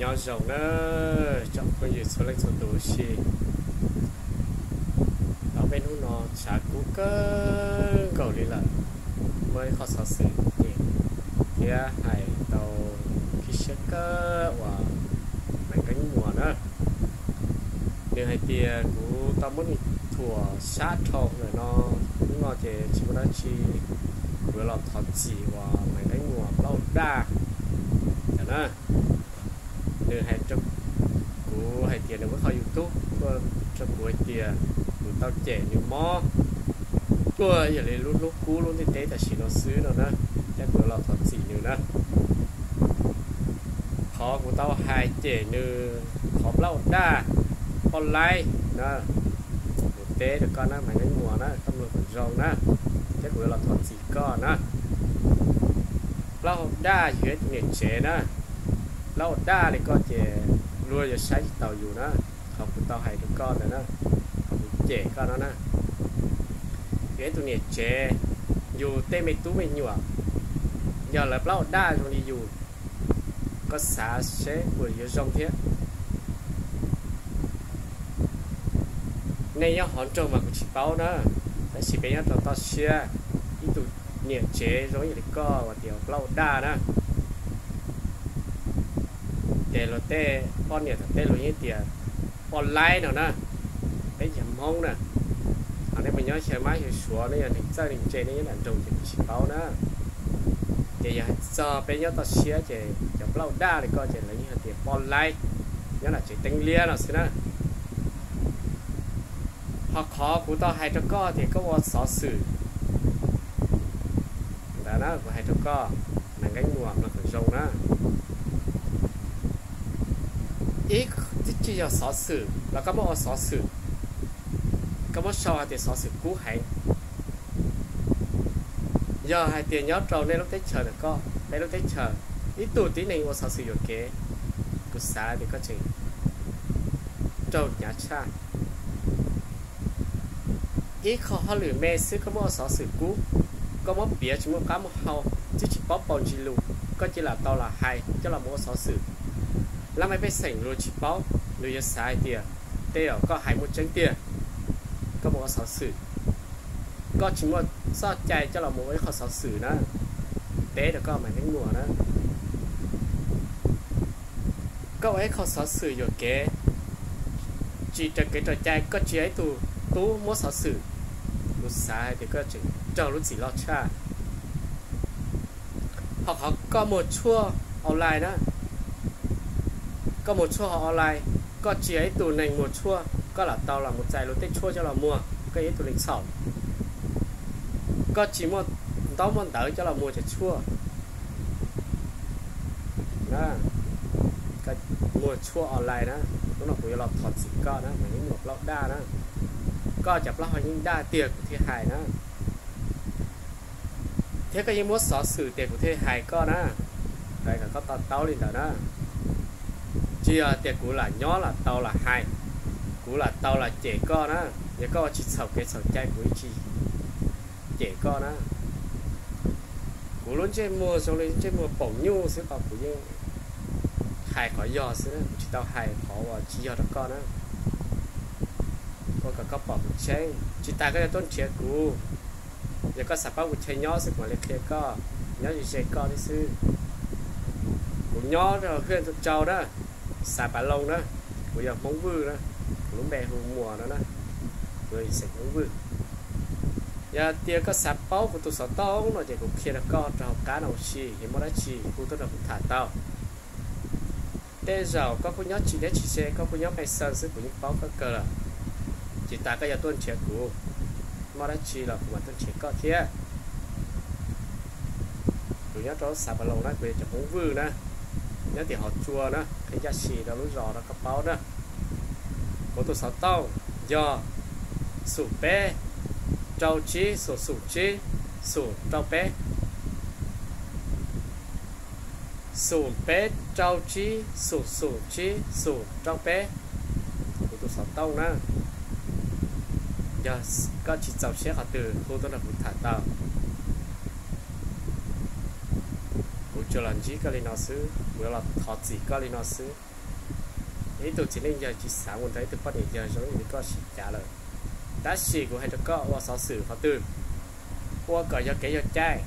Nyob zoo na, tsoom phooj ywg txhua leej txhua tus, ua si tau peb hnub no tshav kub kawg nkaus li lawm. Muaj ib qho xov xwm ces thiab hais tau khib siab kawg uas Maiv Nqeeb Muas na, nws hais tias kuv tau muab nws thuam sab dhau lawm no, hnub no ces tsis muaj dab tsi, kuv yuav los thov txim uas Maiv Nqeeb Muas plaub hau daj ntawd na. Nws hais rau kuv hais tias nws muab qhov YouTube tuaj rau kuv hais tias kuv tau cem nws mob tuag ib yam li lub hnub kub lub ntiaj teb tam sim no xwb no na, thiab kuv yuav los thov txim nws na. Qhov kuv tau hais cem nws qhov plaub hau daj, poj laib na, kuv teb rau koj na Maiv Nqeeb Muas na, koj mloog kom zoo na, thiab kuv yuav los thov txim koj na. Plaub hau daj yog ib tug niam tsev na, plaub hau daj li koj ces luag yuav saib tsis taus yus na. Qhov kuv tau hais rau koj ntawd na, qhov kuv cem koj no na, yog ib tug niam tsev, yus tej me tub me nyuam, yog lawv plaub hau daj zoo li yus, koj xav seb puas yuav zoo thiab. Nej nyob hauv nroog mas kuv tsis paub na, tab sis peb nyob rau toj siab, ib tug niam tsev zoo ib yam li koj uas tias plaub hau daj na, ces luag tej poj niam tom tej luag yeej tias poj laib no na, peb yog Hmoob na. Ho nej mus nyob xyaw mab xyaw suav, nej yog neeg txawj neeg ntse, nej nyob nram nroog ces kuv tsis paub na. Ces yog hais txog peb nyob toj siab ces cov plaub hau daj li koj ces lawv yeej hais tias poj laib, nyob nram tsev teeb liab no xwb na. Ho qhov kuv tau hais rau koj tias koj ua xov xwm ntawd na, kuv hais rau koj, Maiv Nqeeb Muas, mloog kom zoo na. Ib, twb tsis yog xov xwm los koj muab ua xov xwm, koj muab sau hais tias xov xwm kub heev. Yog hais tias nyob rau nej lub teb chaws ntawm koj, peb lub teb chaws, ib tug tib neeg ua xov xwm yuam kev, kuv xav tias koj tseem raug hnyav tshaj. Ib qho hauj lwm me xwb koj muab ua xov xwm kub, koj muab piav tsis muaj qab muaj hau, twb tsis paub paus ntsis lus, koj cia lam tau lam hais coj los mus ua xov xwm. Laj mej pej xeem luag tsis paub, luag yuav xav hais tias tej zaum koj hais muaj tseeb tiag, koj mus ua xov xwm. Koj tsis muaj txoj cai coj los mus ua ib qho xov xwm na. Teb rau koj Maiv Nqeeb Muas na, koj ua ib qho xov xwm yuam kev, tsis raws kev raws cai, koj tsis yog ib tug tub muab xov xwm, kuv xav hais tias koj tseem raug lub txim loj tshaj. Ho qhov koj muag tshuaj online na, koj muag tshuaj hauv online, koj tsis yog ib tug neeg muag tshuaj, koj lam tau los mus txais luag tej tshuaj coj los muag, koj yog ib tug neeg txhaum. Koj tsis muaj ntaub muaj ntawv coj los muag cov tshuaj na, muag tshuaj online na, hnub no kuv yuav los thov txim koj na, Maiv Nqeeb Muas plaub hau daj na. Koj cov plaub hau yeej daj tiag kuv thiaj hais na. Thiab koj yeej muab xov xwm tias kuv thiaj hais koj na, kom koj to taub li ntawd na. Tsis yog tias kuv lam nyob lam tau lam hais, kuv lam tau lam cem koj na. Yog koj ua tsis txhaum kev txhaum cai kuv yeej tsis cem koj na. Kuv lub ntsej muag zoo li ntsej muag paum nyuj xwb, qhov kuv yeej hais qhov yog xwb na, kuv tsis tau hais qhov uas tsis yog rau koj na. Ua kom koj pom kuv tseeb, tsis tas koj yuav tuaj nrhiav kuv. Yog koj xav paub kuv chaw nyob xwb kuv mam li qhia koj, nyob ze ze koj thiab xwb. Kuv nyob rau hwj Tuam Tsau na, xav Pav Loo na, kuv yog Hmoob Vwj na, kuv lub npe hu Muas no na, kuv yog xeem Hmoob Vwj. Yog tias koj xav paub kuv tus xov tooj no ces kuv qhia rau koj rau hauv qab no ua si, yog muaj dab tsi hu tuaj nrog kuv tham tau. Tej zaum koj kuj nyob tsis deb tsis ze, koj kuj nyob Npej Xeeb xwb kuv yeej paub koj kawg lawm. Tsis tas koj yuav tuaj nrhiav kuv, muaj dab tsi los kuv mam tuaj nrhiav koj thiab. Kuv nyob rau xav Pav Loo na, kuv yog cov Hmoob Vwj na, nyob tim Hauv Tsua na, qhia ncaj si rau lub zos rau koj paub na. Kuv tus xov tooj yog xoom peb rau tsib xoom xoom tsib xoom rau peb. Xoom peb rau tsib xoom xoom tsib xoom rau peb, kuv tus xov tooj na. Yog koj tsis txaus siab qhov twg hu tuaj nrog kuv tham tau. Kuv tsuas los ntsib koj li no xwb, kuv yuav los thov txim koj li no xwb. Ib tug txiv neej yawg tsis xav mus nrog ib tug poj niam yawg zoo li koj sib cav lawm. Tab sis kuv hais rau koj ua xov xwm qhov twg, ua kom yog kev yog cai,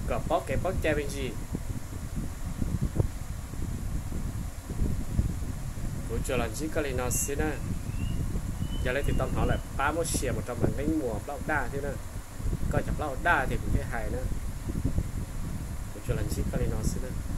kom paub kev paub cai me ntsis. Kuv tsuas los ntsib koj li no xwb na. Yog leej twg tau hnov lawm pab muab share mus rau Mas Nqeeb Muas plaub daj thiab na. Koj cov plaub daj tias kuv thiaj hais na. Kuv tsuas los ntsib koj li no xwb na.